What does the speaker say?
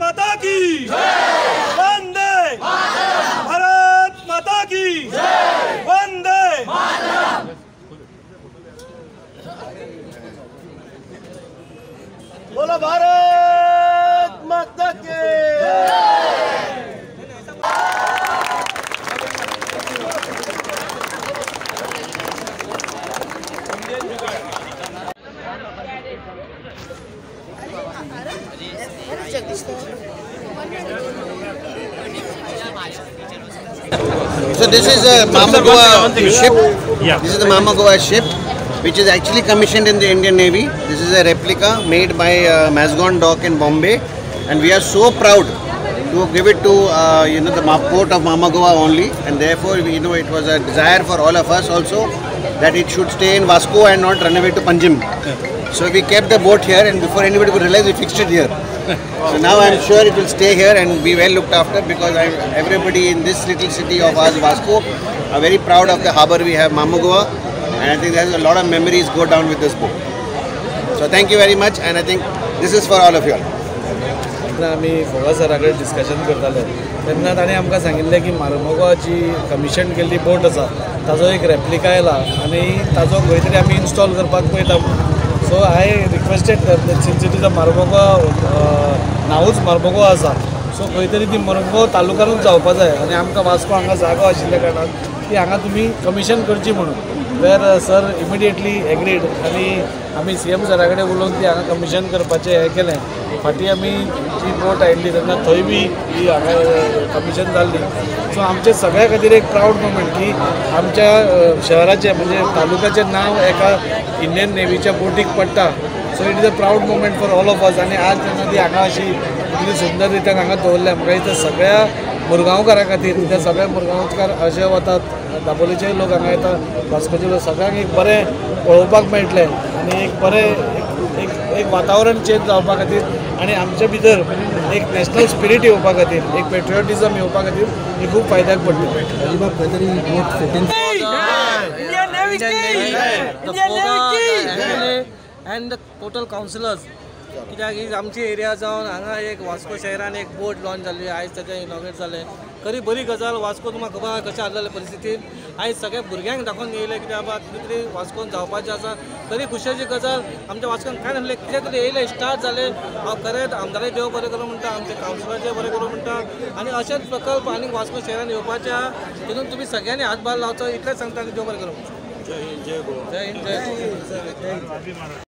माता की जय, वंदे भारत माता की जय, वंदे मातरम। बोलो भारत माता की जय। So this is a Marmagoa ship. Yeah. This is the Marmagoa ship, which is actually commissioned in the Indian Navy. This is a replica made by Mazagon Dock in Bombay, and we are so proud to give it to the port of Marmagoa only. And therefore, we know it was a desire for all of us also that it should stay in Vasco and not run away to Panjim. Yeah. So we kept the boat here, and before anybody could realize, we fixed it here. So now I'm sure it will stay here and be well looked after, because everybody in this little city of ours, Vasco, are very proud of the harbour we have, Marmagoa, and I think there's a lot of memories go down with this boat. So thank you very much, and I think this is for all of you all. आमी फोगा सरा कडेन discussion करताले तेन्ना ताणें आमकां सांगिल्लें की मार्मगोवा जी कमिशन केल्ली बोट आसा ताजो एक रेप्लिका आयला आनी ताजो खंय तरी आमी इन्स्टॉल करपाक पळयता म्हणून. So I requested since it is a Marmagoa, नांवूच मार्मगोवा आसा, सो खंय तरी ती मरमगोवा तालुक्यानूच जावपा जाय आनी आमकां वास्को हांगा जागो आशिल्ल्या कारणान ती हांगा तुमी कमिशन करची म्हणून. वेर सर इमिडिएटली एग्रीड आनी आमी सी एम सरा कडेन उलोवन ती हांगा कमिशन करपाचें हें केलें. फाटीं आमी जी बोट आयिल्ली तेन्ना थंय बी ही हांगा कमिशन जाल्ली. सो आमचे सगळ्या खातीर एक प्रावड मुमेंट की आमच्या शहराचें म्हणजे तालुक्याचें नांव एका इंडियन नेवीच्या बोटीक पडटा. So it is a proud moment for all of us. आनी आज जेन्ना ती हांगा अशी इतली सुंदर रित्यान हांगा दवरल्या, म्हाका दिसता सगळ्या मुरगांवकारां खातीर, त्या सगळ्या मुरगांवकार अशे वतात, दाबोलीचे लोक हांगा येता, वास्कोचे लोक, सगळ्यांक एक बरें पळोवपाक मेळटलें आनी एक बरें एक एक वातावरण चेंज जावपा खातीर आनी आमचे भितर एक नॅशनल स्पिरीट येवपा खातीर, एक पेट्रियोटिजम येवपा खातीर ही खूब फायद्याक पडटलें. एंड the total councillors, कित्याक ही आमची एरिया जावन हांगा एक वास्को शहरान एक बोट लॉन्च जाल्ली, आयज ताचें इनॉग्रेट जालें. खरी बरी गजाल. वास्को तुमकां खबर आसा कशें आसलेलें परिस्थितीन, आयज सगळ्या भुरग्यांक दाखोवन येयलें कित्याक बाबा कितें तरी वास्कोन जावपाचें आसा. खरी खुशेची गजाल, आमच्या वास्कोन कांय नासलें, कितें तरी येयलें, स्टार्ट जालें. हांव खरेंच आमदाराक देव बरें करूं म्हणटा, आमच्या कावन्सिलराचें बरें करूं म्हणटा आनी अशेंच प्रकल्प आनी वास्को शहरान येवपाचे आहा, तितून तुमी सगळ्यांनी हातभार लावचो इतलेंच सांगता आनी देव बरें करूं. जय हिंद, जय गोवा. जय हिंद, जय गोवा.